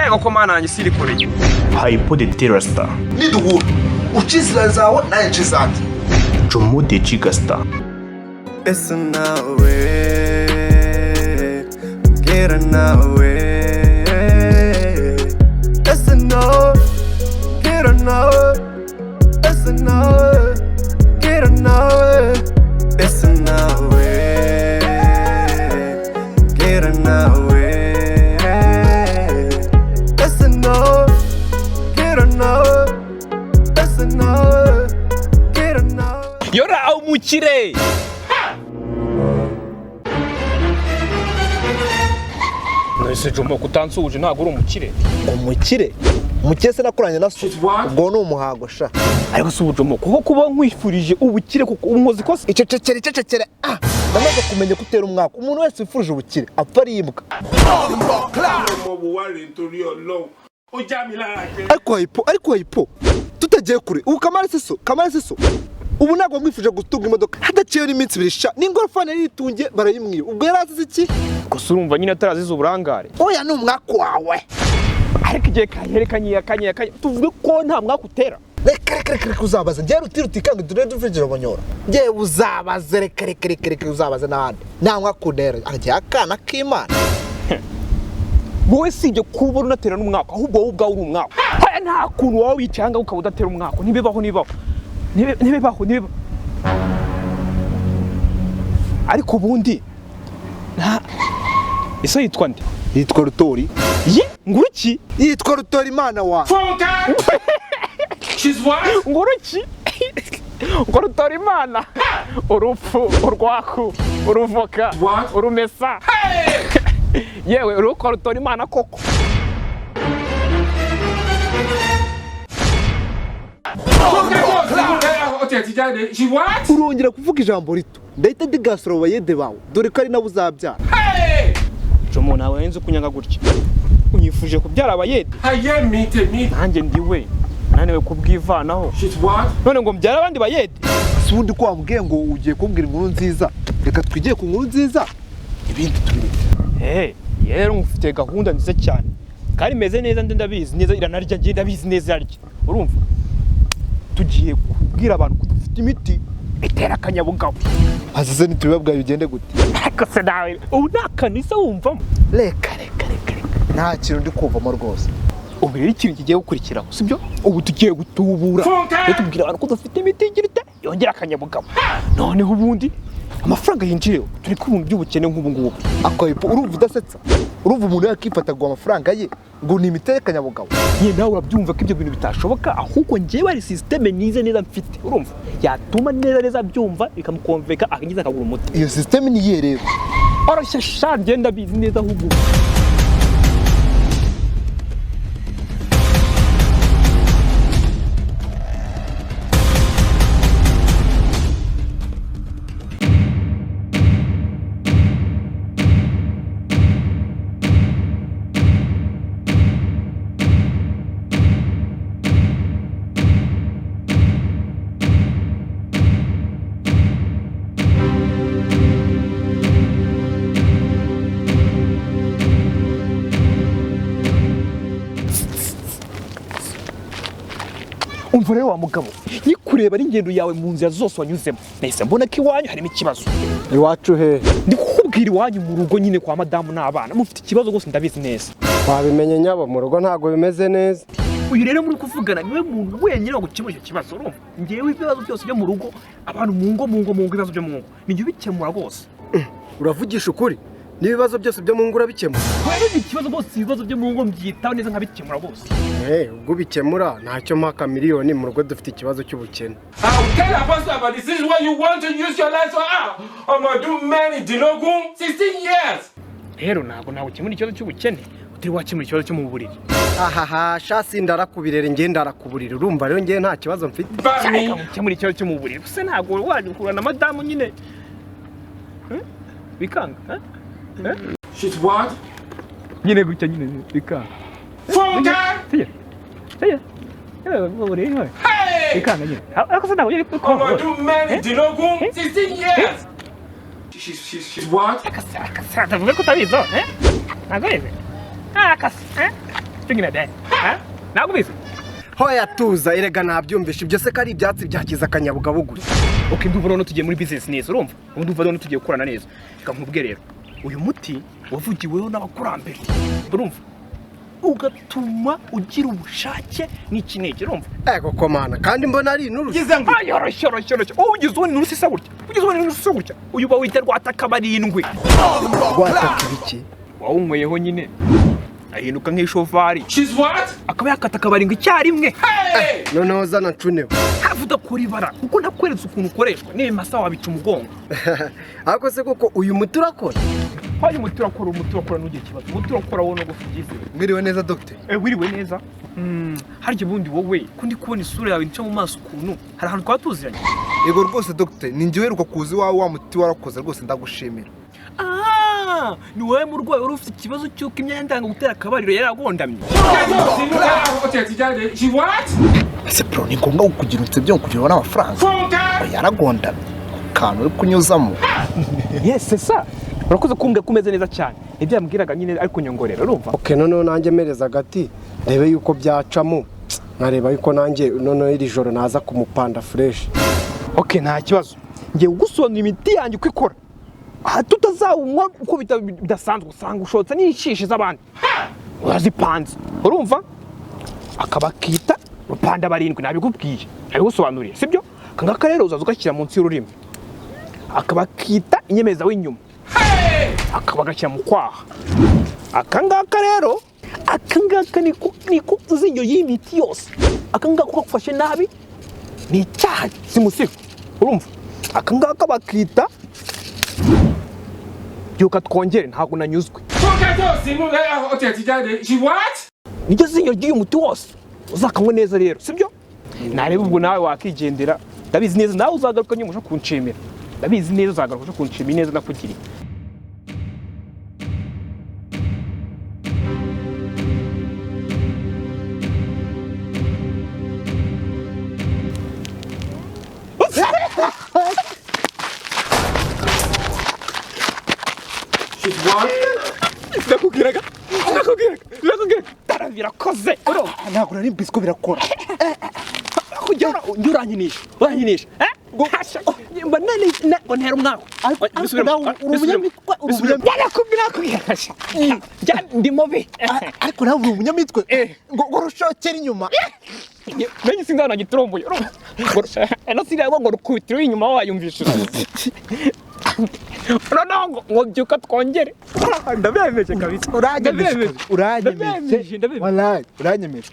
Ego ko Mana yanjye sirikoreye. Hypo the Terrastar. Niduhura uca inzira zawe, nanjye nca izanjye. Jomo the Jigastar. Ese nawe mbwira nawe, ese nawe mbwira nawe, ese nawe mbwira nawe, ese nawe mbwira nawe, ese nawe mbwira nawe, ese nawe mbwira nawe. Yora umukire. Nese Jomo, kutansuje ntabwo uri umukire? Umukire? Umukire se nakuranye na so? Ubwo ni umuhango sha. Ariko si ubu Jomo, kuko kuba nkwifurije ubukire kuko unkoze ikosa. Icecekere, icecekere. Ah, namaze kumenya ko utera umwaka. Umuntu wese wifurije ubukire apfa ari imbwa. Ariko Hypo, ariko Hypo, tutagiye kure, ubu Kamari siso, Kamari siso, ubu ntabwo mwifuje gutunga imodoka hadaciyeho n'iminsi 2 sha, n'ingorofani yari yitungiye barayimwiba. Ubwo yari azize iki? Gusa urumva nyine atarazize uburangare. Oya, ni umwaka wawe. Ariko igihe kayerekanye yakanye yakanye, tuvuge ko nta mwaka utera. Reka reka reka reka, uzabaze njyewe ruti rutikanga turere duvugira abanyora. Njyewe uzabaze, reka reka reka reka, uzabaze n'ahandi nta mwaka untera agiye akana k'Imana. Wowe si ibyo kuba unatera n'umwaka, ahubwo wowe ubwawe uri umwaka. Haya, nta kuntu waba wicaye ahangaha ukaba udatera umwaka. Ntibibaho, ntibibaho, ntibibaho, ntibibaho. Ariko ubundi nta ese yitwa nde? Yitwa Rutori. Ye, nguruki? Yitwa Rutori Imana wa. Nguruki ngo Rutora Imana, urupfu, urwaku, uruvoka, urumesa, yewe uruko Rutora Imana koko. Urongera kuvuga ijambo rito ndahita ndigasura bayede bawe, dore ko ari nabo uzabyara. Jomo, nawe nzi kunyanga gutya, unyifuje kubyara abayede, nanjye ndi we naniwe kubwivanaho, none ngo mbyare abandi bayede. Si ubundi ko wambwiye ngo ugiye kumbwira inkuru nziza, reka twigire ku nkuru nziza ibindi tubireke. Eh, rero ngufitiye gahunda nziza cyane kandi imeze neza, ndi ndabizi neza iranarya, ngiye ndabizi neza irarya. Urumva tugiye kubwira abantu ko dufite imiti itera akanyabugabo. Azize ntitubibabwaye bigende gute? Ariko se nawe ubu nta kanisa wumvamo? Reka reka reka reka, nta kintu ndi kumvamo rwose. Ubu rero ikintu kigiye gukurikiraho sibyo, ubu tugiye gutubura, tubwira abantu ko dufite imiti igira ite yongera akanyabugabo, noneho ubundi amafaranga yinjireho turi ku bintu by'ubukene nk'ubu ngubu. Ako Hypo, urumva udasetsa? Urumva umuntu yakifata ngo amafaranga ye ngo ni imiti y'akanyabugabo? Nyine nawe urabyumva ko ibyo bintu bitashoboka, ahubwo njyewe hari sisiteme nize neza mfite, urumva yatuma neza neza abyumva bikamukomveka akagize akagura umuti. Iyo sisiteme ni iyihe rero? Oroshya sha, ngenda bizi neza ahubwo. Umva rero wa mugabo, nyikureba n'ingendo yawe mu nzira zose wanyuzemo, nahise mbona ko iwanyu harimo ikibazo. Iwacu hehe? Ndi kukubwira iwanyu mu rugo nyine kwa madamu n'abana, mufite ikibazo rwose ndabizi neza. Wabimenye nyabo, mu rugo ntabwo bimeze neza. Uyu rero muri kuvugana niwe muntu wenyine wagukemura icyo kibazo. Urumva ngewe ibibazo byose byo mu rugo, abantu mu ngo, mu ngo, mu ngo, ibibazo byo mu ngo nijye ubikemura rwose. Uravugisha ukuri? N'ibibazo byose byo mu ngo urabikemura? Rero ikibazo rwose, ibibazo byo mu ngo mbyitaho neza nkabikemura rwose. Ubwo ubikemura ntacyo mpaka miliyoni, mu rugo dufite ikibazo cy'ubukene. Rero ntabwo nawukemura ikibazo cy'ubukene utari wakemura ikibazo cyo mu buriri. Ahaha sha, sindarakubirere njye ndarakuburira, urumva rero njye nta kibazo mfite. Reka gukemura ikibazo cyo mu buriri, gusa ntabwo wajya na madamu nyine bikanga nyine gutya nyine bikanga. Bikanga nyine, ariko se ntabwo yari kubikora. Akase, akase, ndavuga ko utabizi, ntabwo bizi. Akase. Speaking of that, ha? Ntabwo ubizi? Hoya tuza, erega nabyumvishe ibyo se ko ari ibyatsi byakiza akanyabugabo gusa. Okay, ndumva noneho tugiye muri business neza, urumva? Ubu ndumva noneho tugiye gukorana neza. Reka nkubwire rero, uyu muti wavugiweho n'abakurambere, urumva? Ugatuma ugira ubushake n'ikinege, urumva? Ego komana, kandi mbona ari inturusu. Ah, yoroshye, yoroshye, yoroshye. Wowe ugize ubona inturusu isa gutya, ugize ubona inturusu isa gutya, uyu bawita rwatakabarindwi. Rwataka ibiki? Wawunyweyeho nyine ahinduka nk'ishovari, akaba yakata akabarindwi icyarimwe. Noneho zana ncuneho. Hafi udakora ibara kuko nakweretse ukuntu ukoreshwa n'ibimasa wabica umugongo. Ariko se koko uyu muti urakora? Hoya umuti urakora, umuti urakora, ntugire ikibazo, umuti urakora wowe no gusa ubyizere. Mwiriwe neza dogiteri. Eh, wiriwe neza. Harya ubundi wowe ko ndi kubona isura yawe nca mu maso ukuntu hari ahantu twaba tuziranye? Yego rwose dogiteri, ni njye uheruka kuza iwawe, wa muti warakoze rwose, ndagushimira. Ah, ni wowe murwayi wari ufite ikibazo cy'uko imyanya ndangagutera akabariro yari agondamye. Ese bro, ni ngombwa kugira unsebye ngo kugira ubone amafaranga? Yaragondamye akantu uri kunyuzamo. Yes, c'est ça. Urakoze kumbwira ko umeze neza cyane, nibyo yambwiraga nyine ari kunyongorera, urumva? Okay, noneho nanjye mereza agati ndebe yuko byacamo, nkareba yuko nanjye noneho iri joro naza kumupanda fresh. Okay, nta kibazo, ngiye kugusobanurira imiti yanjye uko ikora, aha tutazawunywa uko bidasanzwe usanga ushotse n'inshishi z'abandi urazipanze, urumva? Akaba akita rupanda barindwi, nabikubwiye, nabigusobanuriye, sibyo? Aka ngaka rero uzaza ugashyira munsi y'ururimi, akaba akita inyemeza w'inyuma, akaba agashyira mu kwaha. Aka ngaka rero, aka ngaka niko zinyo y'imiti yose. Aka ngaka ukagufashe nabi ni icyaha simusiga, urumva? Aka ngaka bakita byuka twongere, ntabwo nanyuzwe. Niryo zinyo ry'uyu muti wose, uzakanywe neza rero, sibyo? Nareba ubwo nawe wakigendera, ndabizi neza nawe uzagaruka nyuma uje kunshimira, ndabizi neza uzagaruka uje kunshimira neza nakugiriye. Ndakubwiraga, ndakubwiraga, ndakubwiraga, dara birakoze, urumva? Ntabwo nari mbizi ko birakora. Kujya ujya urankinisha, urankinisha, eh? Hasha, mba nani ngo ntera umwaka. Ariko nawe uri umunyamitwe, uri umunyamitwe. Yarakubwira, nakubwira. Njya ndi mubi. Ariko nawe uri umunyamitwe, ngo rushokere inyuma. Menye sinzana gituromboye, urumva? Eno sinzana ngo rukubitiro inyuma wayumvisha. Noneho ngo byuka twongere. Ndabemeje kabisa. Uranyemeje, uranyemeje. Ndabemeje, ndabemeje. Wallahi uranyemeje.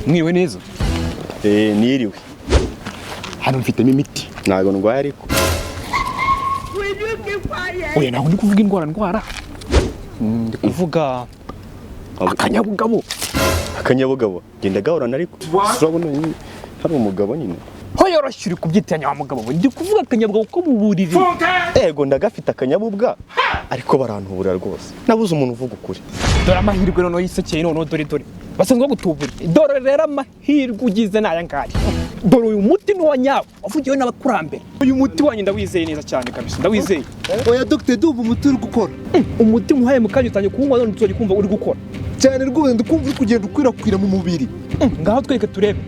Mwiriwe neza. Niriwe. Hano mfitemo imiti. Ntabwo ndwaye ariko. Oya, ntabwo ndi kuvuga indwara ndwara. Ndi kuvuga akanyabugabo. Akanyabugabo genda gahorana ariko. Urabona nyine hari umugabo nyine. Ho yoroshye uri kubyitiranya wa mugabo we. Ndi kuvuga akanyabugabo ko mu buriri. Ego ndagafite akanyabubwa ariko barantubura rwose. Nabuze umuntu uvuga ukuri. Dore amahirwe noneho yisekeye noneho, dore dore. Basanzwe bagutubura. Dore rero amahirwe ugize ni aya ngaya. Dore uyu muti ni uwa nyawo wavugiwe n'abakurambere. Uyu muti wanyu ndawizeye neza cyane kabisa, ndawizeye. Oya dogiteri, ndumva umuti uri gukora. Umuti muhaye mu kanya utangiye kuwunywa none tuzajya kumva uri gukora. Cyane rwose, ndikumva uri kugenda ukwirakwira mu mubiri. Ngaho twereke turebe.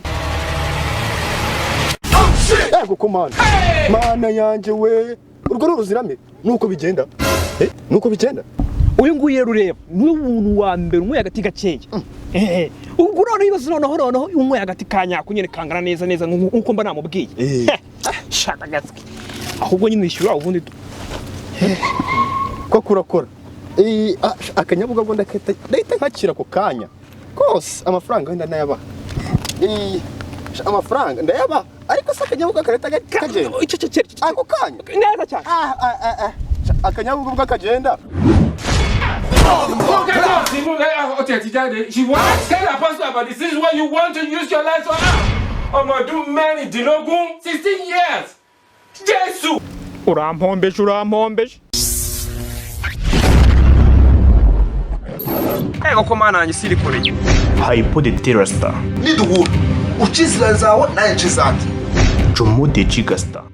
Ego ko mana. Mana yanjye we. Urwo ni uruzirame. Nuko bigenda. Nuko bigenda. Uyu nguyu rero ureba niwe muntu wa mbere unyweye agati gakeya. Ubwo noneho ibibazo noneho noneho unyweye agati ka nyako nyine kangana neza neza nk'uko mba namubwiye. Shaka gatswi. Ahubwo nyine wishyura ubundi Ko kurakora. Akanyabugabo ndahita nkakira ako kanya. Kose amafaranga wenda ndayabaha. Amafaranga ndayabaha ariko se akanyabugabo karahita kagenda. Icyo Ako kanya. Neza cyane. Akanyabugabo kagenda. Tell Apostle about this. This is what you want to use your life for. Ọmọ ọdún mẹ́rìndínlógún, 16 years. Jésù. Urampombeje, urampombeje. Ego ko mana yanjye sirikoreye. Hypo the Terror Star. Niduhura uca inzira zawe, nanjye nca izanjye. Jomo de Gigasta.